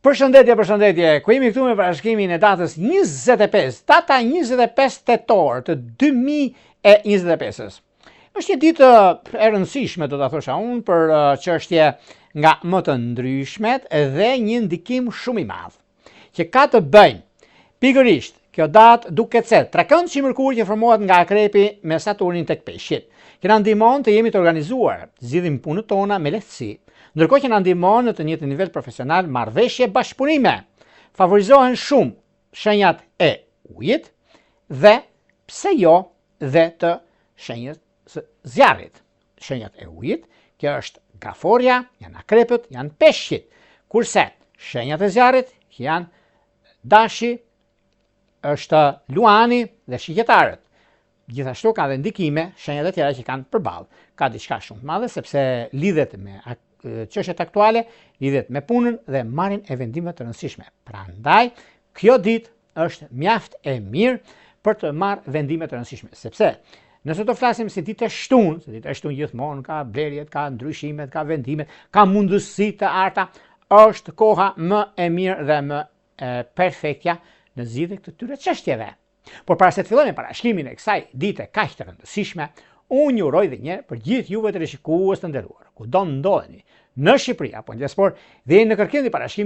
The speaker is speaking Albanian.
Përshëndetje, përshëndetje. Ku jemi këtu me parashikimin e datës 25, data 25 tetor të 2025-ës. Është një ditë e rëndësishme, do ta thosha unë, për çështje nga më të ndryshmet dhe një ndikim shumë i madh që ka të bëjnë pikërisht kjo datë duket se trekëndëshi Mërkur që formohet nga akrepi me Saturnin tek peshqit, që na ndihmon të jemi të organizuar, të zgjidhim punët tona me lehtësi, ndërkohë që na ndihmon në të njëjtin nivel profesional marrëveshje bashkëpunime. Favorizohen shumë shenjat e ujit dhe pse jo dhe të shenjës së zjarrit. Shenjat e ujit, kjo është gaforja, janë akrepët, janë peshqit. Kurse shenjat e zjarrit janë dashi, është luani dhe shigjetarët. Gjithashtu ka dhe ndikime shenjat e tjera që kanë përballë. Ka diçka shumë të madhe sepse lidhet me çështjet aktuale, lidhet me punën dhe marrjen e vendimeve të rëndësishme. Prandaj, kjo ditë është mjaft e mirë për të marrë vendime të rëndësishme, sepse nëse do flasim si ditë e shtunë, se ditë e shtunë gjithmonë ka blerjet, ka ndryshimet, ka vendimet, ka mundësi të arta, është koha më e mirë dhe më e perfektja në zgjidhje të këtyre çështjeve. Por para se të fillojmë parashikimin e kësaj dite kaq të rëndësishme, unë ju uroj dhe një herë për gjithë juve teleshikues të nderuar, kudo ndodheni, në Shqipëri apo në diasporë, dhe jeni në kërkim të parashikimit.